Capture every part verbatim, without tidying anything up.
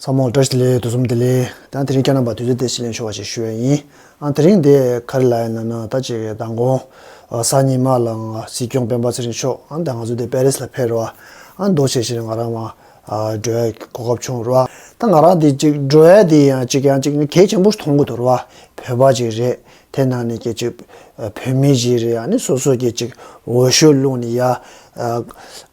ཚང་མ་བཀྲ་ཤིས་བདེ་ལེགས། དུས་གསུམ་བདེ་ལེགས། ད་དེ་རིང་ཁྱེད་རྣམ་པ་དུས་ཚོད་དེ་ཞིག་ལེན་ཆོག་པ་ཞིག་ཞུ་ཡ་ཡིན། ཨ་དེ་རིང་དེ་ག་རེ་ལབ་ཡ་ན་ན་ད་ཅིག་མདང་དགོང་གཟའ་ཉི་མ་ལ་སྲིད་སྐྱོང་སྤེན་པ་ཚེ་རིང་མཆོག་ཨ་ད་ང་ཚོ་དེ་པེ་རིས་ལ་ཕེབས་རེད་བ། ཨ་འདུག་བྱས་བྱས་ང་རང་མ་འགྲོ་ཡ་གོ་སྐབས་བྱུང་རེད་བ། ད་ང་རང་དེ་ཅིག་འགྲོ་ཡ་དེ་ཡང་ཅིག་ཡང་ཅིག་གལ་ཆེན་པོ་ཞིག་མཐོང་གི་འདུག་རེད་བ། བོད་པ་ཅིག་རེད། དེ་ནང་ནས་ཀྱི་ཅིག་བོད་མི་ཅིག་རེད། ཨ་ནི་སོ་སོ་གི་ཅིག་འོས་ཤོག་བླུགས་ནས་ཡ་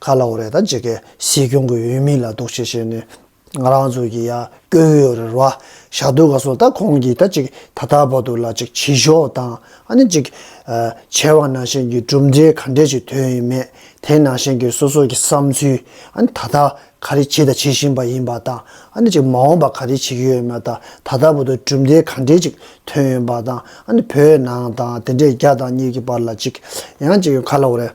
ག་ལབ་དགོས་རེད། ད་ཅིག་གི་སྲིད་སྐྱོང་གི་འོས་མི་ལ་འདུག་བྱས་བྱས་ནས། ང་རང་ཚོ་གི་ཡ་བསྐོས་ཡོད་རེད་བ། ཞག་དུས་ག་སོ་ད་ཁོང་གིས་ད་ཅིག་ད་ལྟ་བར་དུ་ལ་ཅིག་བྱེད་ཕྱོགས་དང་ཨ་ནི་ཅིག་བྱས་པ་ནང་བཞིན་གྱི་གྲུབ་འབྲས་ག་འདྲས་ཅིག་ཐོན་ཡོད་མེད། དེ་ནང་བཞིན་གྱི་སོ་སོ་གི་བསམ་ཚུལ། ཨ་ནི་ད་ལྟ་ག་རེ་བྱས་དང་བྱེད་བཞིན་པ་ཡིན་པ་དང་། ཨ་ནི་ཅིག་མ་འོངས་པ་ག་རེ་བྱེད་ཀྱི་ཡོད་མེད་དང་། ད་ལྟ་བར་དུ་གྲུབ་འབྲས་ག་འདྲས་ཅིག་ཐོན་ཡོད་པ་དང་། ཨ་ནི་བོད་ནང་དང་དེ་འདྲས་རྒྱ་དང་གཉིས་ཀྱི་བར་ལ་ཅིག་ཡང་ཅིག་ག་ལབ་དགོས་རེད།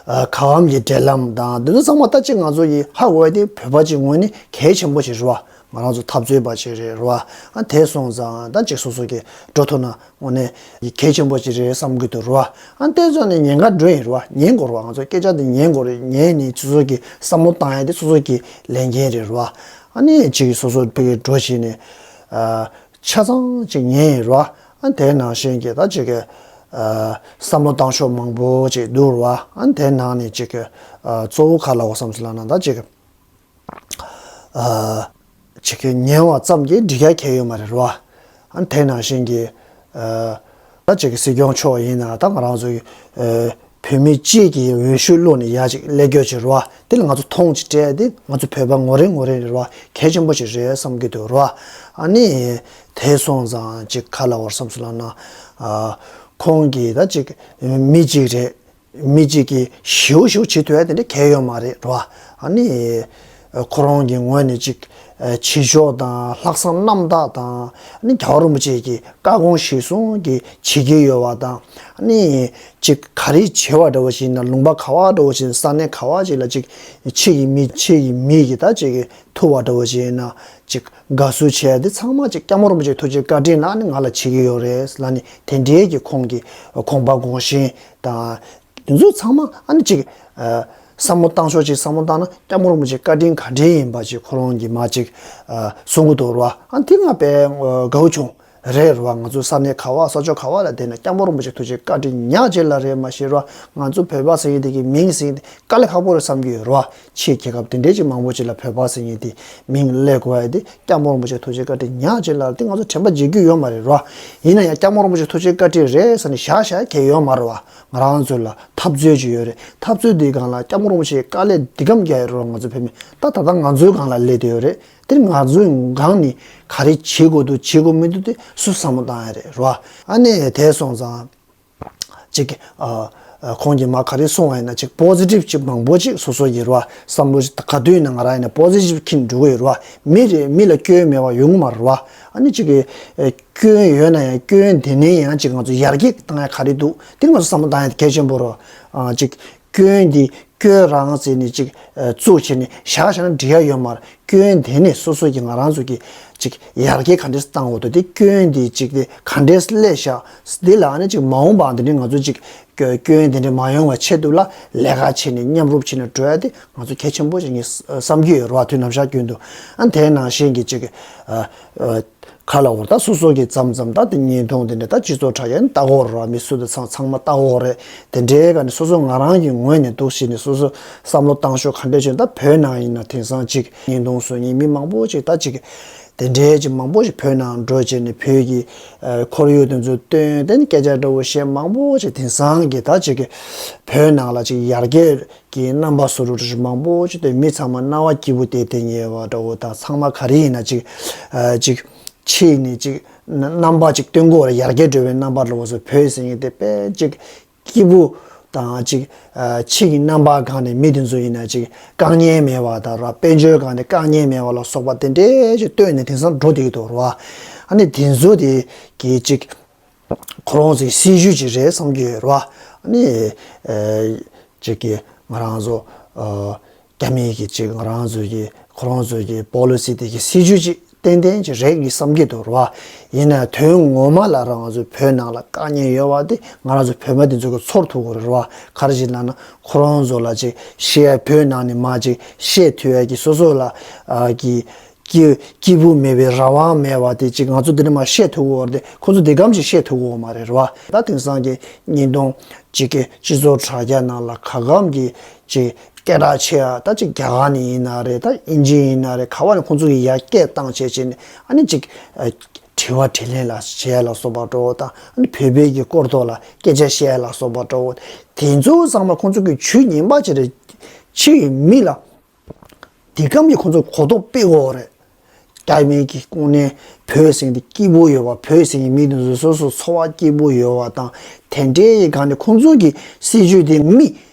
ཨ་ག་བམ་གྱི་འབྲེལ་ལམ་དང་འདི་ཚོ་ཚང་མ་ད་ཅིག་ང་ཚོ་ཡི་ཧ་གོ་ཡ་དེ་བོད་པ་ཅིག་ངོས་ནས་གལ་ཆེན་པོ་ཞིག་རེད་བ། ང་རང་ཚོ་འཐབ་རྩོད་པ་ཞིག་རེད་རེད་བ། ཨ་དེ་སོང་ཙང་ད་ཅིག་སོ་སོ་གི་འགྲོ་ཐུབ་ན་དངོས་གནས་ཡི་གལ་ཆེན་པོ་ཞིག་རེད་བསམ་གྱི་འདུག་རེད་བ། ཨ་དེ་ཚོ་ནས་ཉེན་ཁ་འགྲོ་ཡིན་རེད་བ། ཉན་དགོས་རེད་བ། ང་ཚོ་སྐད་ཆ་དེ་ཉན་དགོས་རེད། ཉན་ནས་སོ་སོ་གི་བསམ་བློ་བཏང་ཡ་དེ་སོ་སོ་གི་ལས་འགན་རེད་རེད་བ། ཨ་ནི་ཅིག་སོ་སོ་ཕ་གིར་འགྲོ་བྱས་ནས་ཨ། ཆ་ཚང་ཅིག་ཉན་ཡིན་རོ། ཨ་དེ་ནང་བཞིན་གྱི་ད་ཅིག་གི་ཨ་བསམ་བློ་བཏང་ཕྱོགས་མང་པོ་ཅིག་འདུག་རོ། ཨ་དེ་ནང་ནས་ཅིག་གི་ཨ་གཙོ་བོ་ག་ལབ་དགོས་བསམ་སོང་ལབ་ན་ད་ཅིག་གི་ཨ་ཅིག་གི་ཉན་པ་ཙམ་གྱིས་འགྲིག་ཡ་གང་ཡང་ཡོད་མ་རེད་རོ། ཨ་དེ་ནང་བཞིན་གྱི་ཨ་ད་ཅིག་གི་སྲིད་སྐྱོང་མཆོག་ཡིན་ན་ད་ང་རང་ཚོའི་ཨ་བོད་མི་གཅིག་གིས་འོས་ཤོག་བླུགས་ནས་ཡར་ཅིག་སླེབས་རྒྱུ་ཅིག་རེད་བ། དེ་ལ་ང་ཚོ་མཐོང་ཅིག་སྤྲད་དེ་ང་ཚོ་བོད་པ་ངོ་རེ་ངོ་རེ་རེད་བ། གལ་ཆེན་པོ་ཅིག་རེད་བསམ་གྱི་འདུག་རེད་བ། ཨ་ནི་དེ་སོང་ཙང་ཅིག་ག་ལབ་དགོས་བསམ་སོང་ལབ་ན། ཨ་ཁོང་གིས་ད་ཅིག་མི་གཅིག་རེད། མི་གཅིག་གིས་ཞེ་པོ་ཞེ་པོ་བྱེད་ཐུབ་ཡ་དེ་འདྲ་གང་ཡང་ཡོད་མ་རེད་རེད་བ། ཨ་ནི། ཁོ་རང་གི་ངོས་ནས་ཅིག་བྱེད་ཕྱོགས་དང་ལྷག་བསམ་རྣམ་དག་དང་། ཨ་ནི་རྒྱལ་བ་རིན་པོ་ཆེ་གི་བཀའ་དགོངས་གཞིར་བཟུང་གིས་བྱེད་ཀྱི་ཡོད་པ་དང་། ཨ་ནི་ཅིག་ག་རེ་བྱེད་པ་འདྲ་བོ་ཞིག་ཡིན་ན། ལུང་པ་ག་བ་འདྲ་བོ་ཞིག་ཡིན་ན། ས་གནས་ག་བ་ཅིག་ལ་ཅིག་ཕྱི་གི་མི་ཕྱི་གི་མི་གིས་ད་ཅིག་གི་ཐུག་པ་འདྲ་བོ་ཞིག་ཡིན་ན། ཅིག་དགའ་བསུ་བྱས་ཏེ་ཚང་མ་ཅིག་སྐྱབས་མགོན་རིན་པོ་ཆེ་ཐུགས་རྗེ་བཀའ་དྲིན་ལ་ཨ་ནི་ང་ལ་བྱེད་ཀྱི་ཡོད་རེད་ལབ་ནས་དེ་འདྲའི་གི་ཁོང་གི་དགོངས་པ་དགོངས་གཞི་དང་། དེ་ཚོ་ཚང་མ་ཨ་ནི་ཅིག་ཨ་བསམ་བློ་བཏང་ཕྱོགས་ཅིག་བསམ་བློ་བཏང་ན་སྐྱབས་མགོན་རིན་པོ་ཆེའི་བཀའ་དྲིན་ག་འདྲའི་ཡིན་པ་ཅིག་ཁོ་རང་གིས་མར་ཅིག་ཨ་གསུང་གི་འདུག་རེད་བ། ཨ་དེ་ང་དཔེ་དགའ་བོ་བྱུང་། རེད་རེད་བ། ང་ཚོ་ས་གནས་ག་བ་ས་ཕྱོགས་ག་བ་ལ་བསྡད་ན་སྐྱབས་མགོན་རིན་པོ་ཆེ་ཐུགས་རྗེ་བཀའ་དྲིན་ཉག་གཅིག་ལ་རེད་མ་ཤེས་རེད་བ། ང་ཚོ་བོད་པ་ཟེར་མཁན་དེ་གི་མིང་ཟེར་མཁན་དེ་དཀའ་ལས་ཁག་པོ་རེད་བསམ་གྱི་ཡོད་རེད་བ། ཕྱིའི་རྒྱལ་ཁབ་དེ་འདྲའི་ཅིག་མང་པོ་ཅིག་ལ་བོད་པ་ཟེར་མཁན་དེ་མིང་སླེབས་དགོས་ཡ་དེ། སྐྱབས་མགོན་རིན་པོ་ཆེ་ཐུགས་རྗེ་བཀའ་དྲིན་ཉག་གཅིག་ལ་དེ་ང་ཚོ་དྲན་པ་བརྗེད་རྒྱུ་ཡོད་མ་རེད་རོ། ཡིན་ན་ཡང་སྐྱབས་མགོན་རིན་པོ་ཆེ་ཐུགས་རྗེ་བཀའ་དྲིན་རེད་ཟེར་ནས་བཞག་བཞག་གི་ཡོད་མ་རེད་བ། ང་རང་ཚོ་ལ་འཐབ་རྩོད་ཅིག་ཡོད་རེད། འཐབ་རྩོད་འདིའི་སྒང་ལ་སྐྱབས་མགོན་རིན་པོ་ཆེས་དཀའ་ལས་འདི་གམ་རྒྱག་ཡོད་རེད་བ། ང་ཚོ་བོད་མི་ད་ད་ལྟ་ང་ཚོའི་སྒང་ལ་སླེབས་བསྡད་ཡོད་རེད། དེ་ང་ཚོའི་སྒང་ནས་ག་རེ་བྱེད་དགོས་འདུག་བྱེད་དགོས་མི་འདུག་དེ་སུས་བསམ་བློ་བཏང་ཡ་རེད་རོ། ཨ་ནི་དེ་སོང་ཙང་། ཅིག་ཨ་ཨ་ཁོང་གིས་མ་ག་རེ་གསུངས་པ་ཡིན་ན། ཅིག་པོ་སི་ཊིབ་ཅིག་མང་པོ་ཅིག་སོ་སོ་ཡིན་རོ། བསམ་བློ་ཅིག་ག་དུས་ཡིན་ན་ང་རང་ཡིན་ན་པོ་སི་ཊིབ་འཁྱེར་འགྲོ་གི་ཡོད་རོ། མི་རེ་མི་ལ་སྐྱོན་མེད་པ་ཡོང་གི་མ་རེད་རོ། ཨ་ནི་ཅིག་གི་ཨ་སྐྱོན་ཡོད་ན་ཡང་སྐྱོན་དེ་ནས་ཡང་ཅིག་ང་ཚོ་ཡར་རྒྱས་བཏང་ཡ་ག་རེ་འདུག་དེ་ང་ཚོ་བསམ་བློ་བཏང་ཡ་དེ་གལ་ཆེན་པོ་རོ། ཨ་ཅིག་སྐྱོན་འདི་སྐྱོན་རང་ཟེར་ནས་ཅིག་ཨ་བཙུགས་བྱས་ནས་བཞག་བཞག་ན་འགྲིག་ཡ་ཡོད་མ་རེད། སྐྱོན་དེ་ནས་སོ་སོ་གི་ང་རང་ཚོ་གི་ཅིག་ཡར་རྒྱས་ག་འདྲས་བཏང་དགོས་འདུག་དེ་སྐྱོན་དེ་ཅིག་དེ་ག་འདྲས་སླེབས་ཤག་འདི་ལ་ཨ་ནི་ཅིག་མ་འོངས་པ་འདི་ནས་ང་ཚོ་ཅིག་སྐྱོ་སྐྱོན་དེ་འདྲས་མ་ཡོང་བའི་ཆེད་དུ་ལ་ལས་ཀ་བྱས་ནས་མཉམ་རུབ་བྱས་ནས་འགྲོ་ཡ་དེ་ང་ཚོ་གལ་ཆེན་པོ་ཅིག་ངས་བསམ་གྱི་ཡོད་རེད་བ། དུས་ནམ་ཞག་རྒྱུན་དུ། ཨ་དེ་ནང་བཞིན་གྱི་ཅིག་ཨ་ཨ་ག་ལབ་དགོས་རེད། ད་སོ་སོ་གི་མཚམས་མཚམས་ད་དེ་བརྙན་ཐུང་དེ་འདྲ་ད་སྤྱི་ཚོགས་དྲ་རྒྱ་ནས་ལྟ་གི་ཡོད་རེད་བ། མི་སུ་དང་ཚང་ཚང་མ་ལྟ་གི་ཡོད་རེད། དེ་འདྲའི་སྒང་ནས་སོ་སོ་ང་རང་གི་ངོས་ནས་འདུག་བྱས་ནས་སོ་སོ་བསམ་བློ་བཏང་ཕྱོགས་ག་འདྲ་བྱས་ན། ད་བོད་ནང་ཡིན་ན་དེང་སང་ཅིག་བརྙན་ཐུང་བཟོ་མཁན་མི་མང་པོ་ཅིག་ད་ཅིག་དེ་འདྲའི་ཅིག་མང་པོ་ཞིག་བོད་ནང་འགྲོ་བྱས་ནས་བོད་ཀྱི་ཨ་ཁོར་ཡུག་དེ་ཚོ་སྟོན། དེ་ནས་སྐད་ཆ་འདྲ་བོ་བཤད། མང་པོ་ཞིག་དེང་སང་གི་ད་ཅིག་གི་བོད་ནང་ལ་ཅིག་ཡར་རྒྱས་ཀྱི་རྣམ་པ་བཟོ་འདྲ་བོ་མང་པོ་ཅིག་སྟོན། མི་ཚང་མ་སྣང་བ་སྐྱིད་པོ་དེ་དེ་ཉེ་བ་འདྲ་བོ་དང་། ཚང་མ་ག་རེ་ཡིན་ན་ཅིག་ཨ་ཅིག་ཕྱི་ནས་ཅིག་རྣམ་པ་ཅིག་སྟོན་དགོས་རེད། ཡར་རྒྱས་འགྲོ་བའི་རྣམ་པ་འདྲ་བོ་བཟོ། བོད་ཟེར་མཁན་དེ་དཔེ་ཅིག་སྐྱིད་པོ་དང་ཅིག་ཨ་ཕྱི་གི་རྣམ་པ་སྒང་ནས་མི་དེ་ཚོ་ཡིན་ན་ཅིག་དཀའ་ངལ་མེད་པ་དང་ར། དཔལ་འབྱོར་སྒང་ནས་དཀའ་ངལ་མེད་པ་ལ་སོགས་པ་དེ་འདྲས་ཅིག་སྟོན་ནས་དེང་སང་འགྲོ་བསྡད་ཀྱི་འདུག་ར། ཨ་ནི་དེ་ཚོ་དེ་གི་ཅིག་ཁོ་རང་ཚོའི་སྲིད་ཇུས་ཅིག་རེད་བསམ་གྱི་ཡོད་ར། ཨ་ནི་ཨ་ཅིག་གི་ང་རང་ཚོ་ཨ་རྒྱ་མི་གི་ཅིག་ང་རང་ཚོ་གི་ཁོ་རང་ཚོ་གི་པོ་ལི་སི་དེ་གི་སྲིད་ཇུས་ཅིག་ཏན་ཏན་ཅིག་རེད་ངས་བསམ་གྱི་འདུག་ར། ཡིན་ན་དོན་ངོ་མ་ལ་ར་ང་ཚོ་བོད་ནང་ལ་དཀའ་ངལ་ཡོད་པ་དེ་ང་རང་ཚོ་བོད་པ་དེ་ཚོ་གི་ཚོར་ཐུབ་ཀྱི་རེད་ར། ག་རེ་ཞིག་ལབ་ན་ཁོ་རང་ཚོ་ལ་ཅིག་བཤད་ཡ། བོད་ནང་ནས་མར་ཅིག་བཤད་ཐུབ་ཡ་གི་སོ་སོ་ལ་ཨ་གི་ སྐྱིད་སྐྱིད་པོ་མེད་པའི་རང་དབང་མེད་པ་དེ་ཅིག་ང་ཚོ་འདི་ནས་མར་བཤད་ཐུབ་ཀྱི་ཡོད་རེད་དེ། ཁོ་ཚོ་འདི་གམ་ཅིག་བཤད་ཐུབ་ཀྱི་ཡོད་མ་རེད། རེད་བ། ད་དེང་སང་གི་བརྙན་ཐུང་ཅིག་གི་སྤྱི་ཚོགས་དྲ་རྒྱ་ནང་ལ་ག་གམ་གྱི་ཅིག་སྐད་གྲགས་ཆེ་ཡ། ད་ཅིག་རྒྱ་གར་ནས་ཡིན་ན་རེད། ད་དབྱིན་ཇི་ཡིན་ན་རེད། ག་བ་ནས་ཁོང་ཚོ་གི་ཡར་སྐད་བཏང་བྱས་བྱས་ནས་ཨ་ནི་ཅིག་ཨ་དྲི་བ་དྲིས་ལན་ལ་བྱས་ལ་སོགས་པ་འདྲ་བོ་དང་། ཨ་ནི་བོད་པའི་གི་སྐོར་ཐོག་ལ་སྐད་ཆ་བཤད་ལ་སོགས་པ་འདྲ་བོ། དེ་ཚོ་ཚང་མ་ཁོང་ཚོ་གི་ཇུས་ངན་པ་ཅིག་རེད། ཕྱི་ཡི་མི་ལ་དེ་གམ་གྱི་ཁོང་ཚོ་གོ་རྟོགས་སྤེལ་དགོས་རེད། རྒྱ་མི་གི་ཁོངས་ནས་བོད་ཟེར་མཁན་དེ་སྐྱིད་པོ་ཡོད་པ། བོད་ཟེར་མཁན་མི་དེ་ཚོ་སོ་སོ་འཚོ་བ་སྐྱིད་པོ་ཡོད་པ་དང་། དེ་འདྲའི་སྒང་ནས་ཁོང་ཚོ་གི་སྲིད་ཇུས་དེ་མི་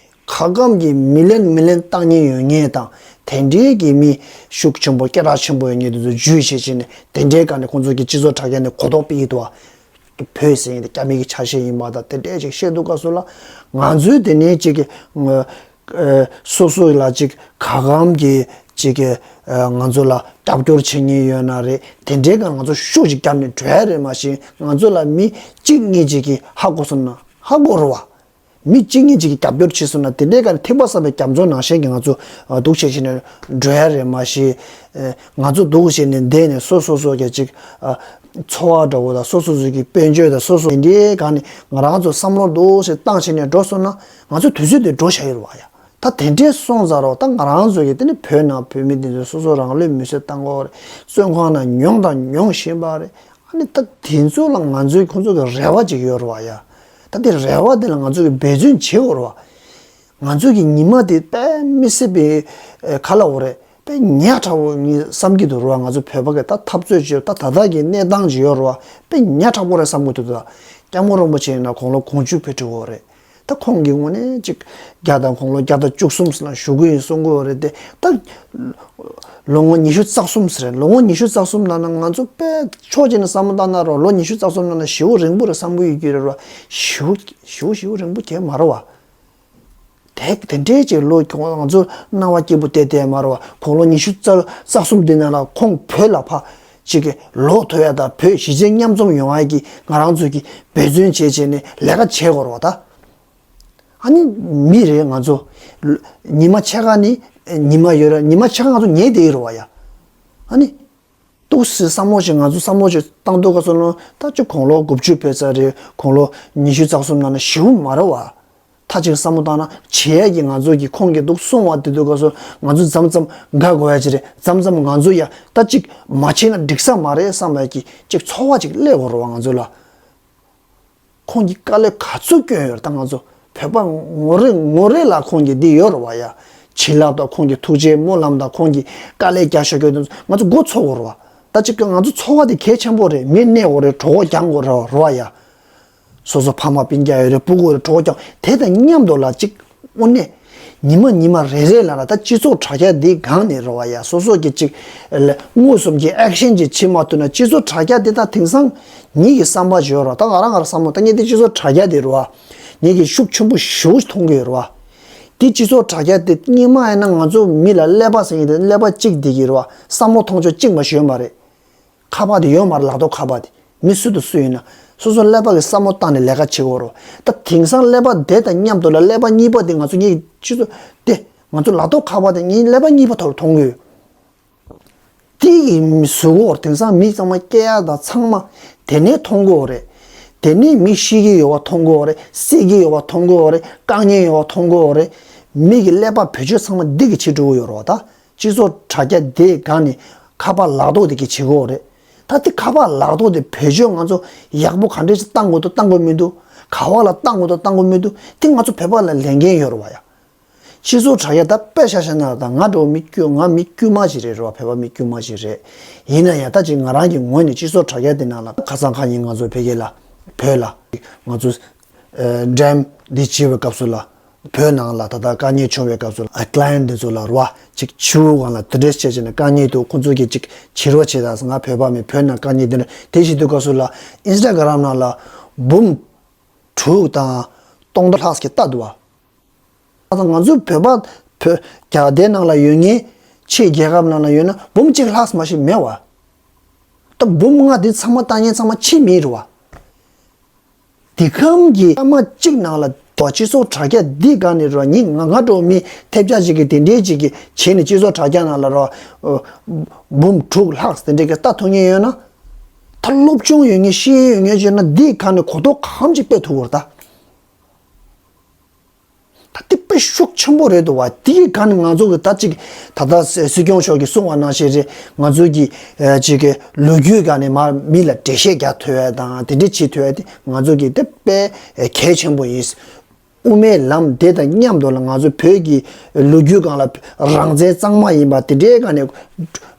ག་གམ་གྱི་མི་ལན་མི་ལན་བཏང་མཁན་ཡོད་མཁན་དང་། དེ་འདྲའི་གི་མི་ཤུགས་ཆེན་པོ་སྐད་གྲགས་ཆེན་པོ་ཡོད་མཁན་དེ་ཚོ་ཇུས་བྱེད་བྱས་ནས། དེ་འདྲའི་སྒང་ནས་ཁོང་ཚོ་གི་སྤྱི་ཚོགས་དྲ་རྒྱ་ནས་གོ་རྟོགས་སྤེལ་གྱི་འདུག་བ། བོད་ཟེར་མཁན་དེ་རྒྱ་མི་གི་ཆ་ཤས་ཡིན་པ་དང་། དེ་འདྲའི་ཅིག་བཤད་དུས་སྐབས་སུ་ལ་ང་ཚོའི་དེ་ནས་ཅིག་གི་ཨ་སོ་སོ་ལ་ཅིག་ག་གམ་གྱི་ཅིག་གི་ཨ་ང་ཚོ་ལ་རྒྱབ་སྐྱོར་བྱེད་མཁན་ཡོད་ན་རེད། དེ་འདྲའི་སྒང་ང་ཚོ་ཤུགས་ཅིག་བརྒྱབ་ནས་འགྲོ་ཡ་རེད། མ་གཞི་ང་ཚོ་ལ་མི་གཅིག་གཉིས་ཅིག་གིས་ཧ་གོ་སོང་ན་ཧ་གོ་རེད་བ། མི་གཅིག་གཉིས་ཅིག་གིས་རྒྱབ་སྐྱོར་བྱས་སོང་ན། དེ་འདྲའི་སྒང་ནས་ཐེག་པ་བསམ་པའི་རྒྱ་མཚོ་ནང་བཞིན་གྱི་ང་ཚོ་ཨ་འདུག་བྱས་བྱས་ནས་འགྲོ་ཡ་རེད། མ་གཞི་ཨ་ང་ཚོ་འདུག་བྱས་ནས་བསྡད་ནས་སོ་སོ་སོ་གི་ཅིག་ཨ་འཚོ་བ་འདྲ་བོ་དང་། སོ་སོ་སོ་གི་དཔལ་འབྱོར་དང་། སོ་སོ་དེ་འདྲའི་སྒང་ནས་ང་རང་ཚོ་བསམ་བློ་འདུག་སེ་བཏང་བྱས་ནས་འགྲོ་སོང་ན། ང་ཚོ་དུས་ཚོད་དེ་འགྲོ་བཞག་ཡོད་རེད་བ་ཡ། ད་དེ་འདྲས་སོང་ཙང་རོ། ད་ང་རང་ཚོ་གི་དེ་ནི་བོད་ནང་བོད་མི་དེ་ཚོས་སོ་སོ་རང་ལུས་མེར་སྲེག་བཏང་གི་ཡོད་རེད། བཙོན་ཁང་ནང་མྱོང་དང་མྱོང་བཞིན་པ་རེད། ཨ་ནི་ད་དེ་ཚོ་ལ་ང་ཚོའི་ཁོང་ཚོ་གི་རེ་བ་ཅིག་ཡོད་རེད་བ་ཡ། ད་དེ་རེ་བ་དེ་ལ་ང་ཚོ་གི་འབད་བརྩོན་བྱེད་དགོས་རེད་བ། ང་ཚོ་གི་ཉི་མ་དེ་དཔེ་མི་སྲིད་པའི་ཨ་ག་ལབ་དགོས་རེད། དཔེ་ཉག་ཕྲ་བོ་ངས་བསམ་གྱི་འདུག་རེད་བ། ང་ཚོ་བོད་པ་གི་ད་འཐབ་རྩོད་བྱེད་ད་ད་ལྟ་གི་གནས་སྟངས་ཅིག་ཡོད་རེད་བ། དཔེ་ཉག་ཕྲ་བོ་རེད་བསམ་གྱི་འདུག་ད་སྐྱབས་མགོན་རིན་པོ་ཆེ་ཡིན་ན་དགུང་ལོ་དགུ་བཅུ་ཕེབས་འགྲོ་གི་ཡོད་རེད། ད་ཁོང་གི་ངོས་ནས་ཅིག་བརྒྱ་དང་། དགུང་ལོ་བརྒྱ་དང་བཅུ་གསུམ་ཟེར་ན་བཞུགས་ཀྱི་ཡིན་གསུང་གི་ཡོད་རེད་དེ། ད་ལོ་ངོ་ཉི་ཤུ་རྩ་གསུམ་ཟེར་རེད། ལོ་ངོ་ཉི་ཤུ་རྩ་གསུམ་ནང་ན་ང་ཚོ་དཔེ་ཕྱོགས་གཅིག་ནས་བསམ་བློ་བཏང་ན་རོ། ལོ་ཉི་ཤུ་རྩ་གསུམ་ནང་ན་ཞེ་པོ་རིང་པོ་རེད་བསམ་གྱི་ཡོད་ཀྱི་རེད་རོ། ཞེ་པོ་ཞེ་པོ་ཞེ་པོ་རིང་པོ་གང་ཡང་མ་རེད་བ། དེ་དེ་འདྲའི་ཅིག་ལོ་ཁོང་ང་ཚོ་སྣང་བ་སྐྱིད་པོ་བལྟས་བསྡད་མ་རེད་བ། དགུང་ལོ་ཉི་ཤུ་རྩ་རྩ་གསུམ་དེ་ནང་ལ་ཁོང་བོད་ལ་ཕར་ཅིག་གི་ལོག་ཐུབ་ཡ་དང་། བོད་གཞིས་བྱེས་མཉམ་འཛོམས་ཡོང་ཡ་གི་ང་རང་ཚོ་གི་འབད་བརྩོན་བྱས་བྱས་ནས་ལས་ཀ་བྱེད་དགོས་རེད་བ་ད། ཨ་ནི་མི་རེད་ང་ཚོ། ཉི་མ་ཕྱེད་ཀ་ནི་ཉི་མ་ཡོད་རེད། ཉི་མ་ཕྱེད་ཀ་ང་ཚོ་ཉལ་བསྡད་ཡོད་རེད་བ་ཡ། ཨ་ནི་འདུག་སེ་བསམ་བློ་ཞིག་ང་ཚོ་བསམ་བློ་ཞིག་བཏང་དུས་སྐབས་སུ་ནི། ད་ཅིག་དགུང་ལོ་དགུ་བཅུ་ཕེབས་ཚར་རེད། དགུང་ལོ་ཉི་ཤུ་རྩ་གསུམ་ནང་ན་ཞེ་པོ་མ་རེད་བ། ད་ཅིག་བསམ་བློ་བཏང་ན་བྱེད་ཡ་གི་ང་ཚོ་གི་ཁོང་གིས་འདུག་གསུང་བ་དེ་དུས་སྐབས་སུ་ང་ཚོ་མཚམས་མཚམས་དགའ་དགོས་ཡ་ཅིག་རེད། མཚམས་མཚམས་ང་ཚོ་ཡ་ད་ཅིག་མ་བྱས་ན་འགྲིག་ས་མ་རེད་བསམ་ཡ་གི་ཅིག་ཚོར་བ་ཅིག་སླེབས་དགོས་རེད་བ་ང་ཚོ་ལ། ཁོང་གིས་དཀའ་ལས་ག་ཚོད་བསྐྱོན་ཡོད་རེད། ད་ང་ཚོ་བོད་པ་ངོ་རེ་ངོ་རེ་ལ་ཁོང་གིས་འདི་ཡོད་རེད་བ་ཡ། བྱིན་རླབས་དང་། ཁོང་གི་ཐུགས་རྗེ་སྨོན་ལམ་དང་། ཁོང་གིས་དཀའ་ལས་རྒྱག་བཞག་རྒྱུ་དེ་ཚོ་ང་ཚོ་མགོ་ཚོད་དགོས་རེད་བ། ད་ཅིག་ང་ཚོ་ཚོར་བ་དེ་གལ་ཆེན་པོ་རེད། མི་གནས་དགོས་རེད། གྲོད་ཁོག་རྒྱག་དགོས་རེད་བ་ཡ། སོ་སོ་ཕ་མ་སྤུན་ཀྱག་ཡོད་རེད། སྤུ་གུ་རེད། གྲོད་ཁོག་རྒྱག་དེ་དང་མཉམ་དུ་ལ་ཅིག་དངོས་གནས་ཉི་མ་ཉི་མ་རེ་རེ་ལ་ལ་ད་སྤྱི་ཚོགས་དྲ་རྒྱ་འདི་སྒང་ནས་རེད་བ་ཡ། སོ་སོ་གི་ཅིག་ལ་མངོན་སུམ་གྱི་ཨེག་ཤན་ཅིག་བྱེད་མ་ཐུབ་ན། སྤྱི་ཚོགས་དྲ་རྒྱ་འདི་ད་དེང་སང་ཉིད་ཀྱི་བསམ་པ་ཅིག་ཡོད་རེད་བ། ད་ང་རང་ང་རང་བསམ་བློ། ད་ངས་འདི་སྤྱི་ཚོགས་དྲ་རྒྱ་འདི་རེད་བ། ངས་ཀྱི་ཤུགས་ཆེན་པོ་ཞེ་པོ་མཐོང་གི་ཡོད་རེད་བ། འདི་སྤྱི་ཚོགས་དྲ་རྒྱ་འདི་སྔོན་མ་ཡིན་ན་ང་ཚོ་མི་ལ་ཀླད་པ་ཟེར་མཁན་དེ་ཀླད་པ་གཅིག་བསྡད་ཀྱི་རེད་བ། བསམ་བློ་གཏོང་ཕྱོགས་གཅིག་མ་ཞིག་ཡོད་མ་རེད། ཁ་པར་དེ་ཡོད་མ་རེད། ལག་ཐོག་ཁ་པར་དེ། མི་སུ་དང་སུ་ཡིན་ན་སོ་སོ་ཀླད་པ་གི་བསམ་བློ་བཏང་ནས་ལས་ཀ་བྱེད་དགོས་རེད། ད་དེང་སང་ཀླད་པ་དེ་དང་མཉམ་དུ་ལ་ཀླད་པ་གཉིས་པ་དེ་ང་ཚོ་ངའི་སྤྱི་ཚོགས་དེ། ང་ཚོ་ལག་ཐོག་ཁ་པར་དེ་ངའི་ཀླད་པ་གཉིས་པ་ཐོག་ལ་མཐོང་གི་ཡོད། དེ་ཡི་མི་གཟུགས་པོ་དེང་སང་མི་ཚང་མ་སྐྱེ་ཡ་དང་ཚང་མ་དེ་ནས་མཐོང་གི་ཡོད་རེད། དེ་ནས་མི་ཤི་གི་ཡོད་པ་མཐོང་གི་ཡོད་རེད། བསད་ཀྱི་ཡོད་པ་མཐོང་གི་ཡོད་རེད། བཀག་ཉར་ཡོད་པ་མཐོང་གི་ཡོད་རེད། མི་གི་ཀླད་པ་བེད་སྤྱོད་ཚང་མ་འདི་གི་ཕྱིར་འགྲོ་གི་ཡོད་རེད་བ། ད་སྤྱི་ཚོགས་དྲ་རྒྱ་དེའི་སྒང་ནས་ཁ་པར་ལག་ཐོག་དེ་གི་བྱེད་དགོས་རེད། ད་དེ་ཁ་པར་ལག་ཐོག་དེ་བེད་སྤྱོད་ང་ཚོ་ཡག་པོ་ག་འདྲས་ཞིག་བཏང་དགོས་འདུག་བཏང་དགོས་མི་འདུག་ག་བ་ལ་བཏང་དགོས་འདུག་བཏང་དགོས་མི་འདུག་དེ་ང་ཚོ་བོད་པ་ལ་ལས་འགན་ཡོད་རེད་བ་ཡ། སྤྱི་ཚོགས་དྲ་རྒྱ་ད་དཔེ་ཆ་བཞག་ན། ད་ང་འདྲ་བོ་མི་དཀྱུས། ང་མི་དཀྱུས་མ་ཞིག་རེད་རེད་བ། བོད་པ་མི་དཀྱུས་མ་ཞིག་རེད། ཡིན་ན་ཡང་ད་ཅིག་ང་རང་གི་ངོས་ནས་སྤྱི་ཚོགས་དྲ་རྒྱ་དེ་ནང་ལ། ཁ་སང་ཁ་ཉིན་ང་ཚོ་ཕ་གི་ལ། བོད་ལ་ང་ཚོ་ཨ་འགྲེམས་འདི་བྱེད་པའི་སྐབས་སུ་ལ། བོད་ནང་ལ་ད་ལྟ་དཀའ་ངལ་བྱུང་བའི་སྐབས་སུ་ལ། ཨ་ཀླ་ཡན་དེ་ཚོ་ལ་རེད་བ། ཅིག་ཕྱི་པོ་སྒང་ལ་དེ་འདྲས་བྱས་བྱས་ནས་དཀའ་ངལ་འདུག་ཁོང་ཚོ་གིས་ཅིག་བྱེད་རོགས་བྱེད་དང་། ང་བོད་པ་མིན། བོད་ནང་དཀའ་ངལ་འདི་འདྲ་དེ་བྱེད་དུས་སྐབས་སུ་ལ། ཨིན་སི་ཊ་གྷ་རམ་ནང་ལ་འབུམ་དྲུག་དང་སྟོང་ཕྲག་ལྷག་གིས་ལྟ་འདུག་བ། ད་ང་ཚོ་བོད་པ་བོད་རྒྱ་དེ་ནང་ལ་ཡོད་མཁན། ཕྱི་རྒྱལ་ཁབ་ནང་ལ་ཡོད་ན་འབུམ་གཅིག་ལྷག་མ་ཞིག་མེད་བ། ད་འབུམ་ལྔ་དེ་ཚང་མ་ལྟ་མཁན་ཚང་མ་ཕྱི་མི་རེད་བ། དེ་གམ་གྱི་སྐར་མ་གཅིག་ནང་ལ་ དོ་སྤྱི་ཚོགས་དྲ་རྒྱ་འདི་སྒང་ནས་རོ་ཉིན་ང་ང་འགྲོ་མི་ཐེབས་ཆག་ཅིག་གི་དེ་འདྲའི་ཅིག་གི་བྱས་ནས་སྤྱི་ཚོགས་དྲ་རྒྱ་ནང་ལ་རོ་འབུམ་དྲུག་ལྷག་དེ་འདྲའི་གི་ལྟ་ཐུབ་མཁན་ཡོད་ན། ད་སློབ་སྦྱོང་ཡོད་མཁན་ཤེས་ཡོན་ཡོད་མཁན་བྱས་ན་འདིའི་སྒང་ནས་གོ་རྟོགས་གང་ཅིག་སྤེལ་ཐུབ་བར་ད། ད་དེ་དཔེ་ཤུགས་ཆེན་པོ་རེད་འདུག་བ། དེའི་སྒང་ནས་ང་ཚོ་གི་ད་ཅིག་ད་ལྟ་སྲིད་སྐྱོང་མཆོག་གིས་གསུངས་པ་ནང་བཞིན་རེད། ང་ཚོ་གི་ཅིག་གི་ལོ་རྒྱུས་སྒང་ནས་མ་མི་ལ་འགྲེལ་བཤད་རྒྱག་ཐུབ་ཡ་དང་དེ་འདྲ་བྱེད་ཐུབ་ཡ་དེ་ང་ཚོ་གི་དེ་དཔེ་གལ་ཆེན་པོ་ཡིན། དབུ་མའི་ལམ་དེ་དང་མཉམ་དུ་ལ་ང་ཚོ་བོད་ཀྱི་ལོ་རྒྱུས་སྒང་ལ་རང་བཙན་གཙང་མ་ཡིན་པ་དེ་འདྲའི་སྒང་ནས་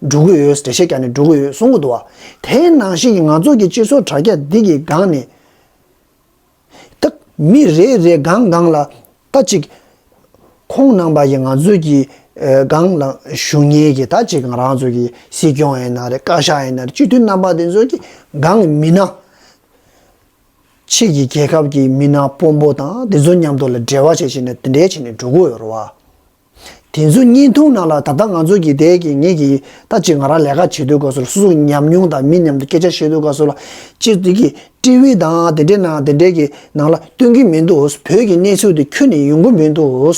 འགྲོ་གི་ཡོད། འགྲེལ་བཤད་རྒྱག་ནས་འགྲོ་གི་ཡོད་གསུང་གི་འདུག་བ། དེ་ནང་བཞིན་གྱི་ང་ཚོ་གི་སྤྱི་ཚོགས་དྲ་རྒྱ་འདི་གི་སྒང་ནས། ད་མི་རེ་རེ་སྒང་སྒང་ལ་ད་ཅིག་ཁོང་རྣམ་པ་ཡིས་ང་ཚོའི་གི་ཨེ་སྒང་ལ་བཞུགས་མཁན་གྱི་ད་ཅིག་ང་རང་ཚོ་གི་སྲིད་སྐྱོང་ཡིན་ན་རེད། བཀའ་ཤག་ཡིན་ན་རེད། སྤྱི་འཐུས་རྣམ་པ་དེ་ཚོ་གི་སྒང་མི་སྣ། ཕྱི་གི་རྒྱལ་ཁབ་ཀྱི་མི་སྣ་དཔོན་པོ་དང་དེ་ཚོ་མཉམ་དུ་ལ་འབྲེལ་བ་བྱས་བྱས་ནས་དེ་འདྲའི་བྱས་ནས་འགྲོ་གི་ཡོད་རེད་བ། དེ་ཚོ་བརྙན་ཐུང་ནང་ལ་ད་ལྟ་ང་ཚོ་གི་དེ་གི་ངེད་ཀྱི་ད་ཅིག་ང་རང་ལས་ཀ་བྱེད་དུས་སྐབས་སུ་ལ་སོ་སོ་ཉམས་མྱོང་དང་མི་མཉམ་དུ་སྐད་ཆ་བཤད་དུས་སྐབས་སུ་ལ་ཅིག་དེ་གི་ཊི་ཝི་དང་དེ་འདྲའི་ནང་དེ་འདྲའི་གི་ནང་ལ་སྟོན་གྱི་མི་འདུག་བོད་ཀྱི་གནས་ཚུལ་དེ་ཁྱོན་ནས་ཡོང་གི་མི་འདུག་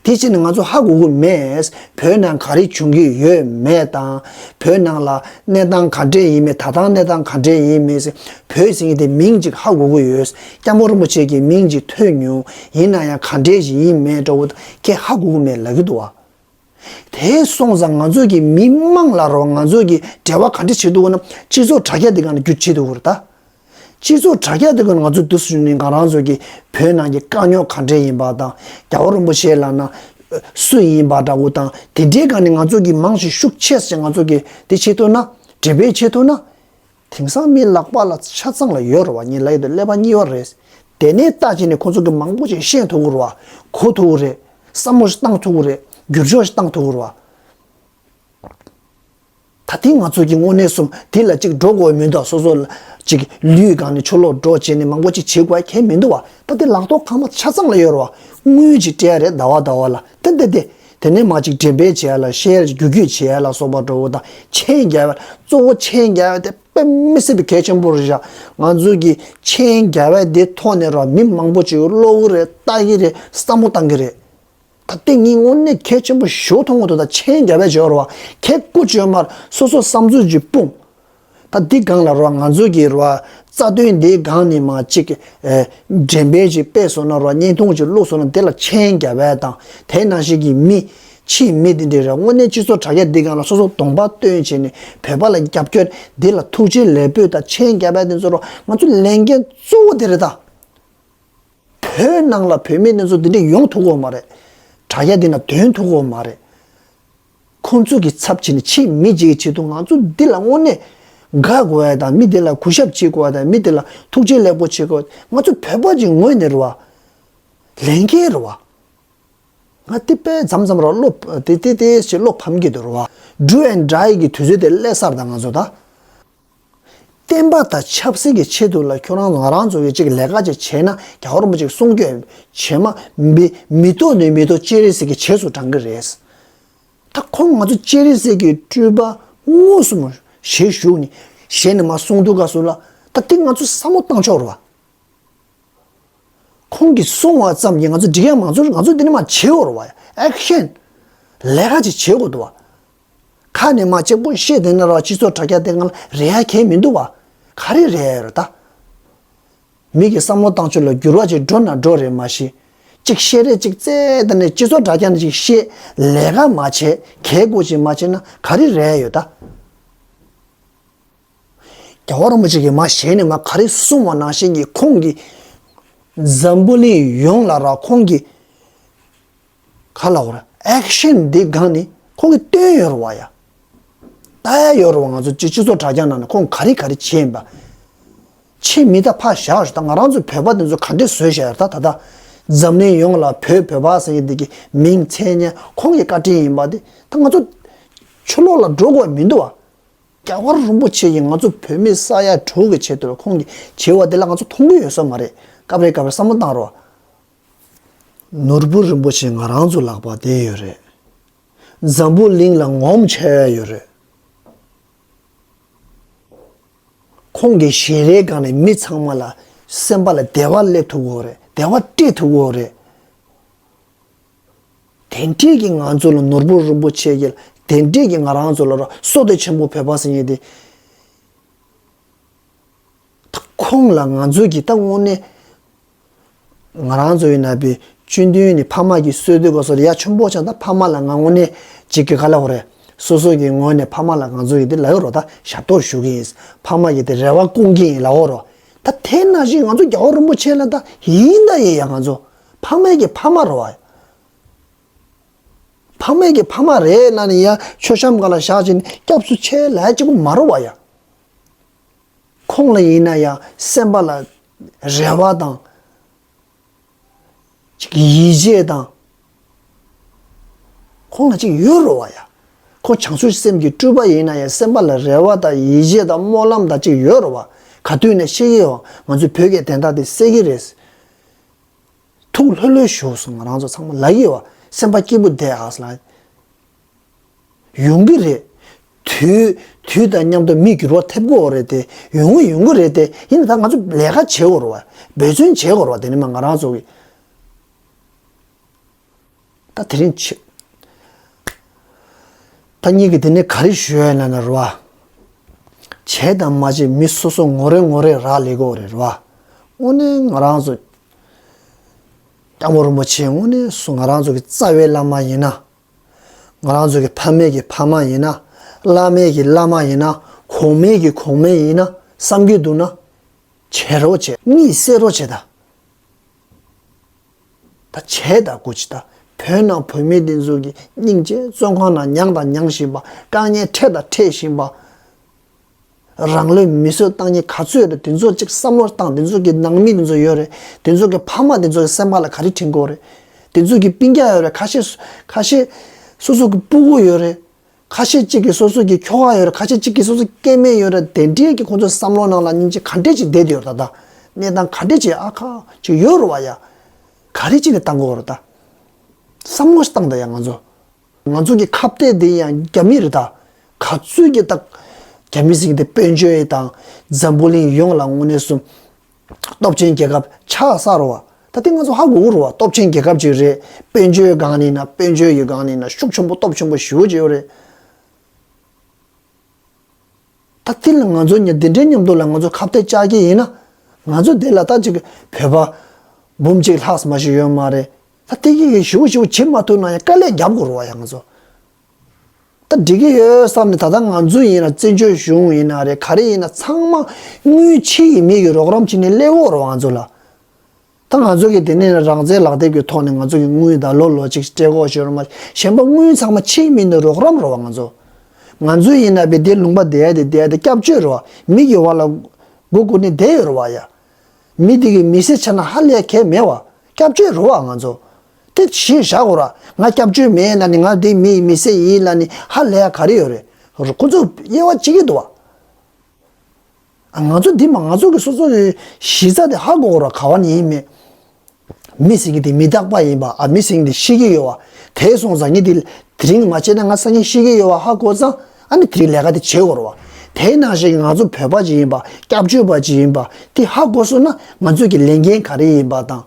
དེ་བྱས་ནས་ང་ཚོ་ཧ་གོ་གི་མེད། བོད་ནང་ག་རེ་བྱུང་གི་ཡོད་མེད་དང་། བོད་ནང་ལ་གནས་སྟངས་ག་འདྲས་ཡིན་མིན། ད་ལྟ་གནས་སྟངས་ག་འདྲས་ཡིན་མིན་ཟེར། བོད་ཟེར་མཁན་དེ་མིང་ཅིག་ཧ་གོ་གི་ཡོད། སྐྱབས་མགོན་རིན་པོ་ཆེ་གི་མིང་ཅིག་ཐོས་མྱོང་། ཡིན་ན་ཡང་ག་འདྲས་ཞིག་ཡིན་མིན་འདྲ་བོ་ཁྱེད་ཧ་གོ་གི་མེད་ལབ་ཀྱི་འདུག་བ། དེ་སོང་ཙང་ང་ཚོ་གི་མི་མང་ལ་རོ་ང་ཚོ་གི་འབྲེལ་བ་ག་འདྲས་བྱེད་འདུག་ན་སྤྱི་ཚོགས་དྲ་རྒྱ་དེ་ག་ནས་བརྒྱུད་བྱེད་འདུག་རེད་ད། སྤྱི་ཚོགས་དྲ་རྒྱ་དེ་ག་ང་ཚོ་དུས་སུ་ནི་ང་རང་ཚོ་གི་བོད་ནང་གི་དཀའ་རྙོག་ག་འདྲས་ཡིན་པ་དང་། རྒྱལ་བ་རིན་པོ་ཆེ་ལབ་ན་སུ་ཡིན་པ་འདྲ་བོ་དང་། དེ་འདྲའི་སྒང་ནས་ང་ཚོ་གི་མང་ཆེ་ཤུགས་ཆེ་ཞིག་ང་ཚོ་གི་དེ་བྱེད་ཐུབ་ན། འགྲེམས་སྤེལ་བྱེད་ཐུབ་ན། དེང་སང་མི་ལག་པ་ལ་ཆ་ཚང་ལ་ཡོད་རེད་བ། ངས་ལབ་ཡོད་དོ། ཀླད་པ་གཉིས་པ་རེད། དེ་ནས་ལྟ་བྱས་ནས་ཁོ་ཚོ་གི་མང་པོ་ཅིག་ཤེས་ཐུབ་ཀྱི་རེད་བ། གོ་ཐུབ་ཀྱི་རེད། བསམ་བློ་ཞིག་བཏང་ཐུབ་ཀྱི་རེད། འགྱུར་ཕྱོགས་ཤིག་བཏང་ཐུབ་ཀྱི་རེད་བ། ད་ཐེངས་ང་ཚོ་གི་དངོས་གནས་སོང་དེ་ལ་ཅིག་འགྲོ་དགོས་མི་འདུག་སོ་སོ་ལ་ཅིག་ལུས་སྒང་ནས་ཕྱི་ལོགས་འགྲོ་བྱས་ནས་མང་པོ་ཅིག་བྱེད་དགོས་ཁེལ་མི་འདུག་བ། ད་དེ་ལག་ཐོག་ཁ་མ་ཆ་ཚང་ལ་ཡོད་རེད་བ། དངུལ་ཅིག་སྤྲད་ཡ་རེད་ཟླ་བ་ཟླ་བ་ལ། དེ་དེ་དེ་དེ་ནས་མ་ཅིག་འགྲེམས་སྤེལ་བྱེད་ཡ་ལ་ཤེར་བརྒྱུད་བརྒྱུད་བྱེད་ཡ་ལ་སོགས་པ་འགྲོ་བོ་དང་མཆན་རྒྱག་ཡ། གཙོ་བོ་མཆན་རྒྱག་ཡ་དེ་དཔེ་མི་སྲིད་པའི་གལ་ཆེན་པོ་རེད་བཞག་ང་ཚོ་གི་མཆན་རྒྱག་ཡ་དེ་ཐོག་ནས་ར་མི་མང་པོ་ཅིག་ཀློག་གི་རེད། ལྟ་གི་རེད། བསམ་བློ་བཏང་གི་རེད། ད་ལྟ་ངས་དངོས་གནས་གལ་ཆེན་པོ་ཞེ་པོ་མཐོང་གི་འདུག་ད་མཆན་རྒྱབ་པའི་སྦྱོར་བ་ཁྱེད་སྐུ་བཅོས་མར་སོ་སོ་བསམ་ཚུལ་གྱི་སྤུངས། ད་འདི་སྒང་ལ་རོ་ང་ཚོ་གི་རོ་རྩ་དོན་འདི་སྒང་ནས་མ་གཅིག་འགྲེམས་སྤེལ་ཅིག་སྤེལ་སོང་ན་རོ་བརྙན་ཐུང་ཅིག་བླུགས་སོང་ན་དེ་ལ་མཆན་རྒྱབ་པ་དང་དེ་ནང་བཞིན་གྱི་མི་ཕྱིའི་མི་འདི་འདྲས་ར་དངོས་གནས་སྤྱི་ཚོགས་དྲ་རྒྱ་འདི་སྒང་ལ་སོ་སོ་གདོང་པ་སྟོན་བྱས་ནས་བོད་པ་ལ་རྒྱབ་སྐྱོར་འདི་ལ་ཐུགས་རྗེ་ལེགས་འབོད་དང་མཆན་རྒྱབ་པ་འདི་ཚོ་རོ་ང་ཚོ་ལས་འགན་གཙོ་བོ་འདི་རེད་ད། བོད་ནང་ལ་བོད་མི་དེ་ཚོ་འདི་འདྲས་ཡོང་ཐུབ་ཀྱི་ཡོད་མ་རེད། དྲ་རྒྱ་འདི་ན་ཐོན་ཐུབ་ཀྱི་ཡོད་མ་རེད། ཁོང་ཚོ་གི་ཚབ་བྱས་ནས་ཕྱིའི་མི་གཅིག་གི་ཆེད་དུ་ང་ཚོ་འདི་ལ་དངོས་གནས་དགའ་དགོས་ཡ་དང་མི་འདི་ལ་གུས་ཞབས་བྱེད་དགོས་ཡ་དང་མི་འདི་ལ་ཐུགས་རྗེ་ལེགས་པོ་བྱེད་དགོས་ཡ། ང་ཚོ་བོད་པ་གཅིག་ངོས་ནས་རེད་བ། ལས་འགན་རེད་བ། ང་འདི་དཔེ་མཚམས་མཚམས་ར་བློ་དེ་དེ་དེ་ཞེས་བློ་ཕམ་གྱི་འདུག་རེད་བ། Do and die་གི་དུས་ཚོད་དེ་སླེབས་ཚར་ད་ང་ཚོ་ད། བསྟན་པ་དང་ཆབ་སྲིད་ཀྱི་ཆེད་དུ་ལ་ཁྱོད་རང་ང་རང་ཚོ་གི་ཅིག་ལས་ཀ་ཅིག་བྱས་ན་རྒྱལ་བ་རིན་པོ་ཆེ་གསུང་སྐྱོན་བྱེ་མ་མི་མི་ཐོག་ནས་མི་ཐོག་སྤྱན་རས་གཟིགས་ཀྱི་རྗེས་སུ་འབྲང་གི་རེད། ད་ཁོང་ང་ཚོ་སྤྱན་རས་གཟིགས་ཀྱི་སྤྲུལ་པ་དངོས་སུ་མ་ཞལ་བཞུགས་ནས་ཞལ་ནས་མ་གསུང་དུས་སྐབས་སུ་ལ་ད་དེ་ང་ཚོ་བསམ་བློ་བཏང་ཆོག་རེད་བ། ཁོང་གིས་གསུང་བ་ཙམ་གྱིས་ང་ཚོ་འགྲིག་ཡ་མ་ཚོར། ང་ཚོ་འདི་ནས་མར་བྱེད་དགོས་རེད་བ། ཨེག་ཤན། ལས་ཀ་ཅིག་བྱེད་དགོས་འདུག་བ། ཁ་ནས་མར་གཅིག་པོ་བཤད་བསྡད་ན་ར་སྤྱི་ཚོགས་དྲ་རྒྱ་དེ་སྒང་ལ་རེ་ཡ་གང་ཡང་མི་འདུག་བ། ག་རེ་རེ་ཡ་ཡོད་རེད་ད། མི་གི་བསམ་བློ་བཏང་ཕྱོགས་ལ་འགྱུར་བ་ཅིག་འགྲོ་ན་འགྲོ་རེད་མ་གཞི། གཅིག་བཤད་རེས་གཅིག་རྩེ་ད་ནས་སྤྱི་ཚོགས་དྲ་རྒྱ་ནས་ཅིག་བཤད། ལས་ཀ་མ་བྱེད། གལ་དགོས་ཅིག་མ་བྱེད་ན་ག་རེ་རེ་ཡ་ཡོད་ད། རྒྱལ་བ་རིན་པོ་ཆེ་གིས་མ་ཞལ་ནས་མ་ག་རེ་གསུངས་པ་ནང་བཞིན་གྱི་ཁོང་གིས་འཛམ་བུ་གླིང་ཡོངས་ལ་ར་ཁོང་གིས་ག་ལ་བར་ཨེག་ཤན་འདི་སྒང་ནས་ཁོང་གིས་སྟོན་ཡོད་རེད་བ་ཡ། ལྟ་ཡ་ཡོད་རེད་བ། ང་ཚོ་སྤྱི་སྤྱི་ཚོགས་དྲ་རྒྱ་ནང་ནས་ཁོང་ག་རེ་ག་རེ་བྱས་ཡིན་པ། ཕྱི་མི་ད་ཕར་བཞག་ད་ང་རང་ཚོ་བོད་པ་དེ་ཚོ་ག་འདྲས་བཟོས་བཞག་ཡོད་ད། ད་ད་འཛམ་གླིང་ཡོངས་ལ་བོད་བོད་པ་ཟེར་མཁན་འདི་གི་མིང་མཚན་སྙན་ཁོང་གི་བཀའ་དྲིན་ཡིན་པ་དེ་ད་ང་ཚོ་ཕྱི་ལོགས་ལ་འགྲོ་དགོས་མི་འདུག་བ། རྒྱལ་བ་རིན་པོ་ཆེ་ཡིས་ང་ཚོ་བོད་མི་ས་ཡ་དྲུག་གི་ཆེད་དུ་ཁོང་གིས་བྱས་པ་དེ་ལ་ང་ཚོ་མཐོང་གི་ཡོད་ས་མ་རེད། སྐབས་རེ་སྐབས་རེ་བསམ་བློ་བཏང་རོགས། ནོར་བུ་རིན་པོ་ཆེ་ང་རང་ཚོ་ལག་པ་དེ་ཡོད་རེད། འཛམ་བུ་གླིང་ལ་ངོམ་ཆེ་ཡོད་རེད། ཁོང་གི་ཞལ་རས་སྒང་ནས་མི་ཚང་མ་ལ་སེམས་པ་ལ་བདེ་བ་སླེབས་ཐུབ་ཀྱི་ཡོད་རེད། བདེ་བ་སྤྲད་ཐུབ་ཀྱི་ཡོད་རེད། དེ་འདྲས་ཀྱི་ང་ཚོ་ལ་ནོར་བུ་རིན་པོ་ཆེ་གི་དེ་འདྲས་ཀྱི་ང་རང་ཚོ་ལ་ར་བསོད་བདེ་ཆེན་པོ་བོད་པ་ཟེར་མཁན་དེ། ད་ཁོང་ལ་ང་ཚོ་གི་ད་དངོས་གནས་ང་རང་ཚོ་ཡིན་ན་པའི་སྤྱི་མཐུན་ནི་ཕ་མ་གི་སྲོལ་གཏོད་དགོས་སོ་ཡ་ཆེན་པོ་ཆགས། ད་ཕ་མ་ལ་ང་དངོས་གནས་ཅིག་གི་ག་ལ་འོ་རེད། སོ་སོ་གི་ངོས་ནས་ཕ་མ་ལ་ང་ཚོ་ཡི་དེ་ལ་ཡོད་རོ། ད་ཞབས་ཏོག་ཞུ་གི་ཡིན། ཕ་མ་གི་དེ་རེ་བ་སྐོང་གི་ཡིན་ལ་འོ་རོ། ད་དེ་ནང་བཞིན་ང་ཚོ་རྒྱལ་བ་རིན་པོ་ཆེ་ལ་ད་ཡིན་ད་ཡིན་ཡ། ང་ཚོ་ཕ་མའི་གི་ཕ་མ་རོ་བ། ཕ་མའི་གི་ཕ་མ་རེད་ལ་ནི་ཡ་མཆོད་བཤམས་སྒང་ལ་བཞག་ཅིག་ནི་སྐྱབས་སུ་མཆི་ལ་གཅིག་པུ་མ་རོ་བ་ཡ། ཁོང་ལ་ཡིན་ན་ཡང་སེམས་པ་ལ་རེ་བ་དང་། ཅིག་ཡིད་ཆེས་དང་། ཁོང་ལ་ཅིག་ཡོད་རོ་བ་ཡ། ཁོ་བྱང་ཆུབ་སེམས་ཀྱི་སྤྲུལ་པ་ཡིན་ན་ཡང་སེམས་པ་ལ་རེ་བ་དང་ཡིད་ཆེས་དང་སྨོན་ལམ་དང་ཅིག་ཡོད་རོ་བ། ག་དུས་ནས་ཤེས་ཀྱི་ཡོད། ང་ཚོའི་བོད་ཀྱི་བདེན་མཐའ་དེ་གསལ་གྱི་རེད། ཐུགས་ལྷོད་ལྷོད་བཞུགས་སོང་། ང་རང་ཚོ་ཚང་མ་ལ་ཡོད་བ། སེམས་པ་སྐྱིད་པོ་བསྡད་ཨ་ལ། ཡོང་གི་རེད། དུས་དུས་དང་མཉམ་དུ་མི་འགྱུར་བ་ཐེབས་ཀྱི་ཡོད་རེད་དེ། ཡོང་གི་ཡོང་གི་རེད་དེ། ཡིན་ན་ད་ང་ཚོ་ལས་ཀ་བྱེད་དགོས་རེད་བ། འབད་བརྩོན་བྱེད་དགོས་རེད་བ། དེ་ནི་མ་ང་རང་ཚོ་གི་ད་དེ་རིང་བྱེད། ད་ངེད་ཀྱི་དེ་ནས་ག་རེ་ཞུ་ཡ་ལ་ན་རེད་བ། བྱས་དང་མ་བྱས་མི་སོ་སོ་ངོ་རེ་ངོ་རེ་རག་ལས་དགོས་རེད་བ། དངོས་གནས་ང་རང་ཚོ་སྐྱབས་མགོན་རིན་པོ་ཆེ་དངོས་གནས་སུ་ང་རང་ཚོ་གི་རྩ་བའི་བླ་མ་ཡིན་ན། ང་རང་ཚོ་གི་ཕ་མེས་ཀྱི་ཕ་མ་ཡིན་ན། བླ་མེས་ཀྱི་བླ་མ་ཡིན་ན། གོང་མེས་ཀྱི་གོང་མེས་ཡིན་ན་བསམ་གྱི་འདུག་ན། བྱེད་རོགས་བྱེད། གཉིད་སད་རོགས་བྱེད་ད། ད་བྱས་ད་དགོས་ཅི་ད། བོད་ནང་བོད་མི་འདི་ཚོ་གི་སྙིང་རྗེ། བཙོན་ཁང་ནང་མྱངས་དང་མྱངས་བཞིན་པ། དཀའ་ངལ་འཕྲད་དང་འཕྲད་བཞིན་པ། རང་ལུས་མེ་གསོད་བཏང་མཁན་ག་ཚོད་རེད། དེ་ཚོ་གཅིག་བསམ་བློ་བཏང་། དེ་ཚོ་གི་ནང་མི་དེ་ཚོ་ཡོད་རེད། དེ་ཚོ་གི་ཕ་མ་དེ་ཚོ་གི་སེམས་པ་ལ་ག་རེ་དྲན་གྱི་ཡོད་རེད། དེ་ཚོ་གི་སྤུན་ཀྱག་ཡོད་རེད། ཁ་ཤས་ཁ་ཤས་སོ་སོ་གི་སྤུ་གུ་ཡོད་རེད། ཁ་ཤས་གཅིག་གི་སོ་སོ་གི་ཁྱོ་ག་ཡོད་རེད། ཁ་ཤས་གཅིག་གི་སོ་སོ་སྐྱེ་དམན་ཡོད་རེད། དེ་འདྲའི་གི་ཁོང་ཚོའི་བསམ་བློ་ནང་ལ་སྙིང་རྗེ་ག་འདྲས་ཅིག་བསྡད་དེ་ཡོད་རེད། ད་ད་གནས་སྟངས་ག་འདྲས་ཅིག་ཨ་ཁ་ཅིག་ཡོད་རེད་བ་ཡ། ག་རེ་ཅིག་ནས་བཏང་གི་ཡོད་རེད་ད། བསམ་བློ་ཞིག་བཏང་ད་ཡ། ང་ཚོ་ང་ཚོ་གི་ཁ་གཏད་དེ་ཡང་རྒྱ་མི་རེད་ད། ག་ཚོད་ཀྱི་ད་རྒྱ་མི་ཟིན་དེ་དཔལ་འབྱོར་དང་འཛམ་བུ་གླིང་ཡོངས་ལ་དངོས་གནས་སུ་སྟོབས་ཆེན་རྒྱལ་ཁབ་ཆགས་ས་རེད་བ། ད་དེ་ང་ཚོ་ཧ་གོ་གི་རེད་བ། སྟོབས་ཆེན་རྒྱལ་ཁབ་ཅིག་རེད། དཔལ་འབྱོར་སྒང་ནས་ན། དཔལ་འབྱོར་གྱི་སྒང་ནས་ན་ཤུགས་ཆེན་པོ་སྟོབས་ཆེན་པོ་ཞེ་པོ་ཅིག་ཡོད་རེད། ད་དེ་ལ་ང་ཚོ་ཉ་དེ་འདྲའི་མཉམ་དུ་ལ་ང་ཚོ་ཁ་གཏད་བཅག་གི་ཡིན་ན། ང་ཚོ་དེ་ལ་ད་ཅིག་བོད་པ་འབུམ་གཅིག་ལྷག་མ་ཞིག་ཡོད་མ་རེད། ད་དེ་གི་ཞེ་པོ་ཞེ་པོ་བྱེད་མ་ཐུབ་ན་ཡང་དཀའ་ལས་རྒྱབ་དགོས་རེད་བ་ཡ། ང་ཚོ་ད་འགྲིག་གི་ཡོད་བསམ་ནས། ད་ལྟ་ང་ཚོ་ཡིན་ན་བཙན་བྱོལ་གཞུང་ཡིན་ན་རེད། ག་རེ་ཡིན་ན་ཚང་མ་དངུལ་ཕྱི་ཡི་མི་གི་རོགས་རམ་བྱས་ནས་སླེབས་ཡོད་རེད་བ་ང་ཚོ་ལ། ད་ང་ཚོ་གི་དེ་ནས་རང་བཙན་ལག་དེབ་ཀྱི་ཐོག་ནས་ང་ཚོ་གི་དངུལ་ད་ལོ་ལོ་གཅིག་སྤྲད་དགོས་ཞེས་རོ་མ། གཞན་པ་དངུལ་ཚང་མ་ཕྱིའི་མི་ནས་རོགས་རམ་རོ་བ། ང་ཚོ་ང་ཚོ་ཡིན་ན་བི་དེ་ལུང་པ་བསྡད་ཡ་དེ་བསྡད་ཡ་དེ་སྐྱབས་བཅོལ་རོ་བ། མི་གི་བ་ལ་མགོ་སྒུར་ནས་བསྡད་ཡོད་རོ་བ་ཡ། མི་དེ་གི་མི་ཚེ་ཆ་ན་ཧ་ལས་གལ་མེད་བ། སྐྱབས་བཅོལ་རོ་བ། ང་ཚོ་དེ་ཞེས་བཞག་གོ་ར། ང་སྐྱབས་བཅོལ་མེད་ན་ནི་ང་དེ་མི་མི་ཚེ་ཡིན་ལ་ནི་ཧ་ལས་ཡ་ག་རེ་ཡོད་རེད། ཁོ་ཚོ་དབྱེ་བ་ཕྱེ་གི་འདུག་བ། ང་ཚོ་འདི་མ་ང་ཚོ་གི་སོ་སོ་གི་གཞི་རྩ་དེ་ཧ་གོ་གོ་ར། ག་བ་ནས་ཡིན་མེད། མི་ཟེར་གི་དེ་མི་རྟག་པ་ཡིན་པ། ཨ་མི་ཟེར་གི་དེ་ཤི་གི་ཡོད་བ། དེ་སོང་ཙང་ངས་དེ་དེ་རིང་མ་བྱས་ན་ང་སང་ཉིན་ཤི་གི་ཡོད་བ་ཧ་གོ་ཙང་། ཨ་ནི་དེ་རིང་ལས་ཀ་དེ་བྱེད་དགོས་ར་བ། དེའི་ནང་བཞིན་ང་ཚོ་བོད་པ་ཅིག་ཡིན་པ། སྐྱབས་བཅོལ་བ་ཅིག་ཡིན་པ་དེ་ཧ་གོ་སོང་ན། ང་ཚོ་གི་ལས་འགན་ག་རེ་ཡིན་པ་དང་།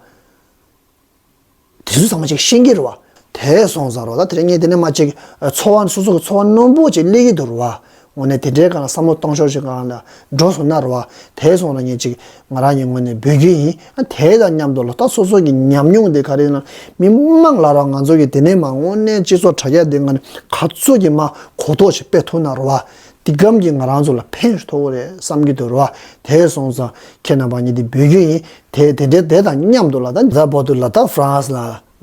དེ་ཚོ་ཚང་མ་ཅིག་ཤེས་ཀྱི་རེད་བ། དེ་སོང་ཙང་རོ། ད་དེ་རིང་ངས་དེ་ནས་མ་ཅིག་ཚོར་བ། སོ་སོ་གི་ཚོར་བ་རྣོན་པོ་ཅིག་སླེབས་ཀྱི་འདུག་རེད་བ། དངོས་གནས་དེ་འདྲའི་སྒང་ལ་བསམ་བློ་གཏོང་ཕྱོགས་ཅིག་སྒང་ལ་འགྲོ་སོང་ན་རེད་བ། དེ་སོང་ལ་ངས་ཅིག་ང་རང་གི་ངོས་ནས་འབོད་སྐུལ་ཡིན། ཨ་དེ་དང་མཉམ་དུ་ལ་ད་སོ་སོ་གི་ཉམས་མྱོང་དེ་ག་རེ་ཡིན་ན། མི་མང་ལ་ར་ང་ཚོ་གི་དེ་ནས་མ་དངོས་གནས་སྤྱི་ཚོགས་དྲ་རྒྱ་དེ་སྒང་ནས་ག་ཚོད་ཀྱི་མ་གོ་རྟོགས་ཅིག་སྤེལ་ཐུབ་ན་རེད་བ། འདི་གམ་གྱིས་ང་རང་ཚོ་ལ་ཕན་ཞིག་ཐོགས་རེད་བསམ་གྱི་འདུག་རེད་བ། དེ་སོང་ཙང་ཁྱེད་རྣམ་པ་གཉིས་དེ་འབོད་སྐུལ་ཡིན། དེ་དེ་འདྲའི་དེ་དང་མཉམ་དུ་ལ་ད་རྫ་བོ་དུ་ལ་ད་ཧྥ་རན་སི་ལ་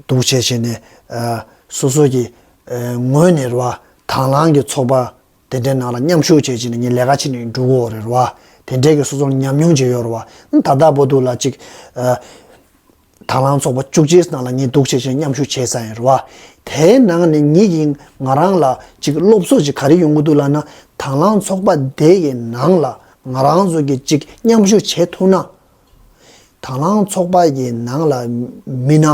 འདུག་བྱས་བྱས་ནས། ཨ་སོ་སོ་གི་ཨ་ངོས་ནས་རེད་བ། དང་བླངས་ཀྱི་ཚོགས་པ་དེ་འདྲའི་ནང་ལ་མཉམ་ཞུགས་བྱས་བྱས་ནས་ངས་ལས་ཀ་བྱེད་ནས་འགྲོ་གི་ཡོད་རེད་བ། དེ་འདྲའི་གི་སོ་སོར་ཉམས་མྱོང་ཅིག་ཡོད་རེད་བ། ད་ལྟ་བོ་དུ་ལ་ཅིག་ཨ། དང་བླངས་ཚོགས་པ་བཅུ་གཅིག་ནང་ལ་ངས་འདུག་བྱས་བྱས་མཉམ་ཞུགས་བྱས་ཚར་ཡིན་རེད་བ། དེའི་ནང་ནས་ངེད་ཀྱིས་ང་རང་ལ་ཅིག་སློབ་གསོ་ཅིག་ག་རེ་ཡོང་གི་འདུག་ལབ་ན། དང་བླངས་ཚོགས་པ་དེ་གི་ནང་ལ་ང་རང་ཚོ་གིས་ཅིག་མཉམ་ཞུགས་བྱེད་ཐུབ་ན། དང་བླངས་ཚོགས་པ་གི་ནང་ལ་མི་སྣ།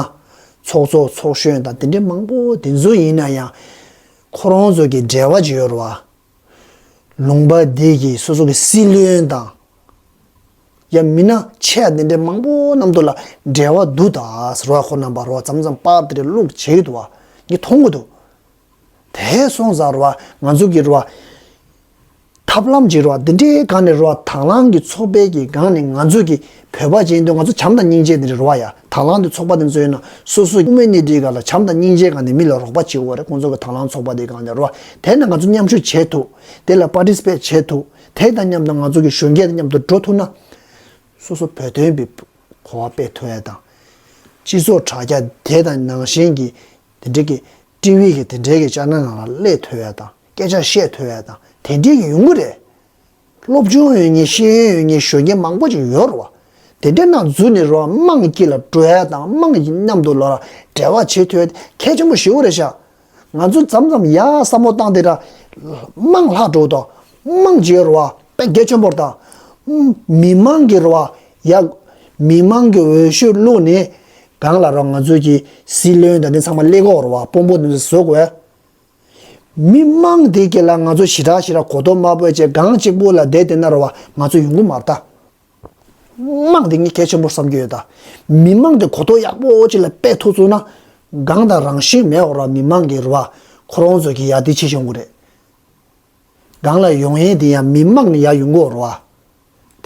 ཚོགས་གཙོ་ཚོགས་གཞོན་དང་དེ་འདྲའི་མང་པོ་དེ་ཚོ་ཡིན་ན་ཡང་། ཁོ་རང་ཚོ་གི་འབྲེལ་བ་ཅིག་ཡོད་རེད་བ། ལུང་པ་འདི་གི་སོ་སོ་གི་སྲིད་བློན་དང་། ཡ་མི་སྣ་ཆེ་འདི་འདྲའི་མང་པོ་རྣམས་དུ་ལ་འབྲེལ་བ་འདུག་ད་ཟེར་བ་ཁོ་རྣམ་པ་རོ་ཙམ་ཙམ་པར་དེ་འདྲའི་བླུག་བྱེད་ཀྱི་འདུག་བ། ངས་མཐོང་གི་འདུག་དེ་སོང་ཙང་རོ་ང་ཚོ་གི་རོ་ཐབས་ལམ་གྱི་རོ་འདི་འདྲའི་སྒང་ནས་རོ་དང་བླངས་ཀྱི་ཚོགས་པའི་གི་སྒང་ནས་ང་ཚོ་གི་བོད་པ་ཅན་དུ་ང་ཚོ་བྱམས་དང་སྙིང་རྗེ་འདི་འདྲའི་རོ་ཡ་དང་བླངས་དུ་ཚོགས་པ་འདི་ཚོ་ཡིན་ན་སོ་སོའི་དབུ་མའི་གནས་འདིའི་སྒང་ལ་བྱམས་དང་སྙིང་རྗེ་སྒང་ནས་མི་ལ་རོགས་པ་བྱེད་དགོས་རེད། ཁོང་ཚོ་གི་དང་བླངས་ཚོགས་པ་འདི་སྒང་ནས་རོ་དེ་ན་ང་ཚོ་མཉམ་ཞུགས་བྱེད་ཐུབ། དེ་ལ་པར་ཊི་སི་པེ་ཊི་བྱེད་ཐུབ། དེ་དང་མཉམ་དུ་ང་ཚོ་གི་གཞོན་སྐྱེས་དང་མཉམ་དུ་འགྲོ་ཐུབ་ན། སོ་སོ་བོད་དོན་པའི་གོ་བ་སྤེལ་ཐུབ་ཡ་དང་། སྤྱི་ཚོགས་དྲ་རྒྱ་དེ་དང་ནང་བཞིན་གྱི་དེ་འདྲའི་གི་ཊི་ཝི་གི་དེ་འདྲའི་གི་ཅ་ནལ་ནང་ལ་སླེབས་ཐུབ་ཡ་དང་སྐད་ཆ་བཤད་ཐུབ་ཡ་དང་དེ་འདྲའི་གི་ཡོང་གི་རེད། སློབ་སྦྱོང་ཡོད་མཁན་ཤེས་ཡོན་ཡོད་མཁན་གཞོན་སྐྱེས་མང་པོ་ཅིག་ཡོད་རེད་བ། དེ་འདྲའི་ནང་འཛུལ་ནས་རོ་དམངས་དཀྱིལ་ལ་འགྲོ་ཡ་དང་དམངས་ཀྱི་མཉམ་དུ་ལ་འབྲེལ་བ་བྱེད་ཐུབ་ཡ་དེ་གལ་ཆེན་པོ་ཞེ་པོ་རེད་ཤག་ང་ཚོ་མཚམས་མཚམས་ཡ་བསམ་བློ་བཏང་དེ་འདྲ་དམངས་ལྷག་འགྲོ་དང་དམངས་བརྗེ་རུ་བ་དཔེ་གལ་ཆེན་པོར་དང་། མི་མང་གི་རུ་བ་ཡ་མི་མང་གི་འོས་ཤོག་བླུགས་ནས་གང་ལ་རུ་ང་ཚོ་གི་སྲིད་བློན་དང་དེ་ཚང་མ་སླེབས་གོ་རུ་བ་དཔོན་པོ་དེ་ཚོ་བཟོ་དགོས། མི་མང་དེ་གི་ལ་ང་ཚོ་ཞི་དྲག་ཞི་དྲག་གོ་རྟོགས་མ་སྤོས་བྱས་གང་གཅིག་པོ་ལ་བསྡད་དེ་ན་རུ་བ་ང་ཚོ་ཡོང་གི་མ་རེད་ད། དམངས་དེ་ངས་གལ་ཆེན་པོ་བསམ་གྱི་ཡོད་ད། མི་མང་དེ་གོ་རྟོགས་ཡག་པོ་ཅིག་ལ་སྤེལ་ཐུབ་ཚུགས་ན། གང་དང་རང་བཞིན་མེད་འོ་ར་མི་མང་གི་རུ་བ་ཁོ་རང་ཚོ་གི་ཡ་དེ་ཆེ་ཆུང་གི་རེད། གང་ལ་ཡོང་ཡས་དེ་ཡང་མི་མང་ནས་ཡ་ཡོང་གི་འོ་རུ་བ།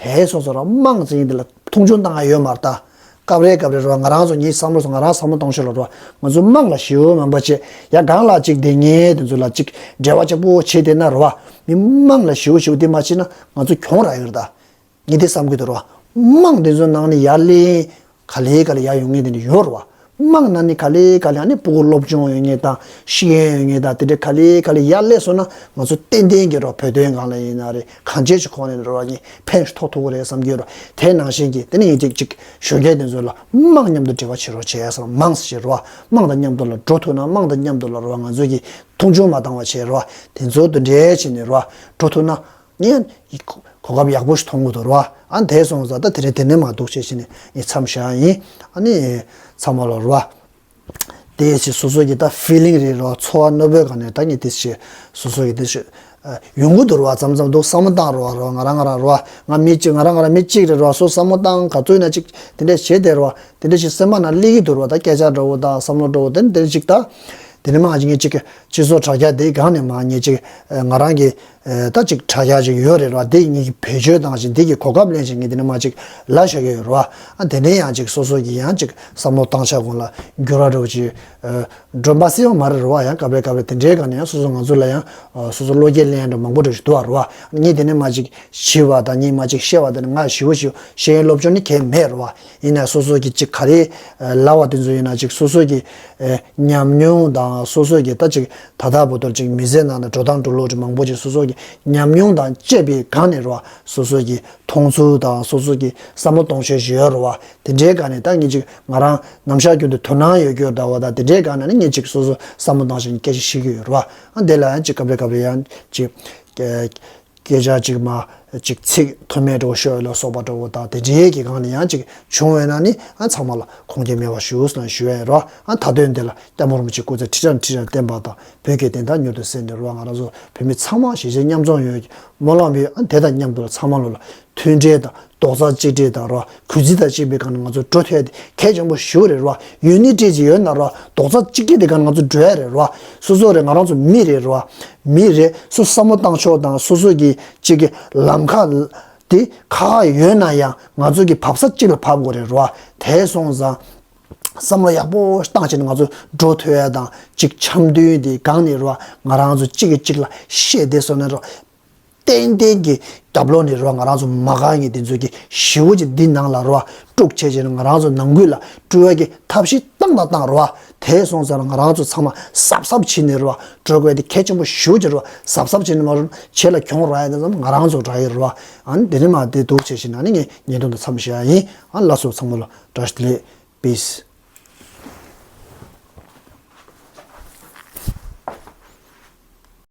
དེ་སོ་སོ་ར་དམངས་ཚིག་ཡིན་དེ་ལ་མཐོང་ཆུང་བཏང་ཡ་ཡོད་མ་རེད་ད། སྐབས་རེ་སྐབས་རེ་རུ་བ་ང་རང་ཚོ་ངའི་བསམ་བློ་སོ་ང་རང་བསམ་བློ་གཏོང་ཤོད་ལ་རུ་བ་ང་ཚོ་དམངས་ལ་ཞེ་པོ་མང་པོ་བྱེད་ཡ་གང་ལ་ཅིག་དེ་ངས་དེ་ཚོ་ལ་ཅིག་འབྲེལ་བ་ཆེ་པོ་བྱེད་དེ་ན་རུ་བ་མི་མང་ལ་ཞེ་པོ་ཞེ་པོ་དེ་མ་བྱེད་ན་ང་ཚོ་གྱོང་རག་ཡོད་རེད་ད། ངས་དེ་བསམ་གྱི་འདུག་རོ། དམངས་དེ་ཚོའི་ནང་ནས་ཡར་ལེན་ག་ལེ་ག་ལེ་ཡར་ཡོང་མཁན་དེ་འདྲ་ཡོད་རོ། དམངས་ནང་ནས་ག་ལེ་ག་ལེ་ཨ་ནི་ཕྲུ་གུ་སློབ་སྦྱོང་ཡོད་མཁན་དང་ཤེས་ཡོན་ཡོད་མཁན་དང་དེ་འདྲ་ག་ལེ་ག་ལེ་ཡར་སླེབས་སོང་ན་ང་ཚོ་ཏན་ཏན་གྱི་རོ་བོད་དོན་སྒང་ལ་ཡིན་ན་རེད་གང་ཅིའི་ཁོངས་ནས་རོ་ངས་ཕན་ཐོགས་ཐུབ་ཀྱི་རེད་བསམ་གྱི་རོ། དེ་ནང་བཞིན་གྱི་དེ་ནས་ངས་ཅིག་ཅིག་གཞོན་སྐྱེས་དེ་ཚོ་ལ་དམངས་མཉམ་དུ་འབྲེལ་བ་བྱེད་རོགས་བྱས་ཡ་བསམ་དམངས་ཟེར་རོ། དམངས་དང་མཉམ་དུ་ལ་འགྲོ་ཐུབ་ན་དམངས་དང་མཉམ་དུ་ལ་རོ་ང་ཚོ་གི་མཐོང་ཆུང་མ་བཏང་བ་བྱས་རོ། དེ་ཚོ་དེ་འདྲའི་བྱས་ནས་རོ་འགྲོ་ཐུབ་ན། ངས་གོ་སྐབས་ཡག་པོ་ཞིག་མཐོང་གི་འདུག་རོ། ཨ་དེ་སོང་ཙང་ད་དེ་རིང་དེ་ནས་མ་འདུག་ཅེས་བྱས་ནས་ངས་མཚམས་བཞག་ཡིན། ཨ་ནི་ཚང་མ་ལ་རོ། དེ་ཞིག་སོ་སོ་གི་ད་ཕི་ལིང་རེད་རོ། ཚོར་བ་རྣོན་པོའི་སྒང་ནས་ད་ངས་དེ་ཞིག་སོ་སོ་གི་དེ་ཞིག་ཡོང་གི་འདུག་རོ། མཚམས་མཚམས་འདུག་བསམ་བློ་བཏང་རོ་རོ། ང་རང་ང་རང་རོ། ང་མི་གཅིག་ང་རང་ང་རང་མི་གཅིག་རེད་རོ། སོ་བསམ་བློ་བཏང་ག་ཚོད་ཡིན་ན་གཅིག་དེ་འདྲས་བྱེད་བསྡད་རོ། དེ་འདྲ་ཞིག་སེམས་པ་ནང་སླེབས་ཀྱི་འདུག་རོ། ད་སྐད་ཆ་འདྲ་བོ་དང་བསམ་བློ་འདྲ་བོ་དེ་འདྲ་ཞིག་ད། དེ་ནས་མ་ངེད་ཅིག་སྤྱི་ཚོགས་དྲ་རྒྱ་དེའི་སྒང་ནས་མ་ངེད་ཅིག་ང་རང་གི་ད་ཅིག་དྲ་རྒྱ་ཅིག་ཡོད་རེད་རོ། དེ་ངེད་ཀྱི་བེད་སྤྱོད་བཏང་ཞིང་དེ་གི་གོ་སྐབས་ལེན་ཞིང་ངེད་དེ་ནས་མ་ཅིག་ལབ་བཞག་གི་ཡོད་རོ། ཨ་དེ་ནས་ཡང་ཅིག་སོ་སོ་གི་ཡང་ཅིག་བསམ་བློ་བཏང་བྱ་གོང་ལ་འགྱུར་བ་འདྲ་བོ་ཅིག་སྒྲོན་པ་སྲིད་པ་མ་རེད་རོ། ཡང་སྐབས་རེ་སྐབས་རེ་དེ་འདྲའི་སྒང་ནས་ཡང་སོ་སོ་ང་ཚོ་ལ་ཡང་སོ་སོ་བློ་སྐྱེད་ལེན་ཡང་འདྲ་མང་པོ་འདྲ་ཞིག་འདུག་བ་རོ། ངེད་དེ་ནས་མ་ཅིག་ཞི་བ་དང་ངས་མ་ཅིག་བཤད་པ་དེ་ནི་ང་ཞི་བ་ཞིག་ཤེས་ཡོན་སློབ་སྦྱོང་ནི་གལ་མེད་རེད་བ། ཡིན་ན་སོ་སོ་གི་ཅིག་ག་རེ་ལབ་པ་དེ་ཚོ་ཡིན་ན་ཅིག་སོ་སོ་གི་ཉམས་མྱོང་དང་སོ་སོ་གི་ད་ཅིག་ད་ལྟ་བར་དུ་ཅིག་མི་ཚེ་ནང་ནས་འགྲོ་སྟངས་འགྲོ་ལུགས་ཅིག་མང་པོ་ཅིག་སོ་སོ་གི་ཉམས་མྱོང་དང་བཅས་པའི་སྒང་ནས་རེད་བ། སོ་སོ་གི་མཐོང་ཚུལ་དང་སོ་སོ་གི་བསམ་བློ་གཏོང་ཤེས་ཞིག་ཡོད་རེད་བ། དེ་འདྲའི་སྒང་ནས་ད་ངེད་ཅིག་ང་རང་ནམ་ཞག་རྒྱུན་དུ་དོ་སྣང་ཡོད་རྒྱུ་འདྲ་བོ་དང་དེ་འདྲའི་སྒང་ནས་ནི་ངེད་ཅིག་སོ་སོ་བསམ་བློ་བཏང་ཞིང་སྐད་ཆ་བཤད་ཀྱི་ཡོད་རེད་བ། ཨ་དེ་ལ་ཡང་ཅིག་སྐབས་རེ་སྐབས་རེ་ཡང་ཅིག་སྐད་ཆ་ཅིག་མ་ཅིག་ཚིག་མཐོ་དམན་འདྲ་བོ་ཤོད་ལ་སོགས་པ་འདྲ་བོ་དང་དེ་འདྲའི་གི་སྒང་ནས་ཡང་ཅིག་བྱུང་བས་ན་ནི་ཨ་ཚང་མ་ལ་ཁུངས་སྐྱེལ་མེད་པ་ཞུ་ཟེར་ན་ཞུ་ཡ་ཡིན་རོ། ཨ་མཐའ་དོན་འདི་ལ་ལྟད་མོ་རིན་པོ་ཆེ་སྐུ་ཚེ་ཁྲི་ཕྲག་ཁྲི་ཕྲག་བརྟན་པ་དང་བོད་ཀྱི་བདེན་མཐའ་མྱུར་དུ་གསལ་འདེབས་རོ། ང་རང་ཚོ་བོད་མི་ཚང་མ་གཞིས་བྱེས་མཉམ་འཛོམས་ཡོང་ཡ་གི་སྨོན་ལམ་ཡོད། ཨ་དེ་དང་མཉམ་དུ་ལ་ཚང་མ་ལོ་ལ་མཐུན་སྒྲིལ་དང་རྡོག་རྩ་གཅིག་སྒྲིལ་དང་རོ། གུས་བརྩི་དང་བཅས་པའི་སྒང་ནས་ང་ཚོ་འགྲོ་ཐུབ་ཡ་དེ་གལ་ཆེན་པོ་ཞེ་པོ་རེད་རོ། ཡུན་ནི་ཏྲེ་ཅིག་ཡོད་ན་རོ། རྡོག་རྩ་གཅིག་སྒྲིལ་དེ་སྒང་ང་ཚོ་འགྲོ་ཡ་རེད་རོ། སོ་སོ་རེད། ང་རང་ཚོ་མི་རེད་རོ། མི་རེད། སོ་བསམ་བློ་བཏང་ཕྱོགས་དང་སོ་སོ་གི་གཅིག་གི་ལམ་ཁ་དེ་ཁག་ཡོད་ན་ཡང་ང་ཚོ་གི་བབས་ས་གཅིག་ལ་བབས་དགོས་རེད་རོ། དེ་སོང་ཙང་བསམ་བློ་ཡག་པོ་བཏང་བྱས་ནས་ང་ཚོ་འགྲོ་ཐུབ་ཡ་དང་གཅིག་འཆམ་མཐུན་དེ་སྒང་ནས་རོ། ང་རང་ཚོ་གཅིག་གིས་གཅིག་ལ་བཤད་བསྡད་སོང་ན་རོ། ཏན་ཏན་གྱི་རྒྱབ་ལོགས་ནས་རོ་ང་རང་ཚོ་མ་དགའ་མཁན་དེ་ཚོ་གི་ཞེ་པོ་ཅིག་འདི་ནང་ལ་རོ་དཀྲུག་བྱས་བྱས་ནས་ང་རང་ཚོ་ནང་ཁུལ་ལ་དཀྲུག་ཡ་གི་ཐབས་ཤེས་བཏང་དང་བཏང་རོ། དེ་སོང་ཙང་ང་རང་ཚོ་ཚང་མ་གཟབ་གཟབ་བྱས་ནས་རོ་འགྲོ་དགོས་དེ་གལ་ཆེན་པོ་ཞེ་པོ་ཅིག་རོ། གཟབ་གཟབ་བྱས་ནས་མ་རོ་བྱས་ལ་གྱོང་རག་ཡ་དེ་ཚོ་ང་རང་ཚོ་རག་ཡོད་རོ། ཨ་ནི་དེ་ནས་མ་དེ་འདུག་བྱས་བྱས་ན་ནི་ངས་བརྙན་ཐུང་དེ་མཚམས་བཞག་ཡིན། ཨ་ལགས་སོ་ཚང་མ་ལ་བཀྲ་ཤིས་བདེ་ལེགས། Peace།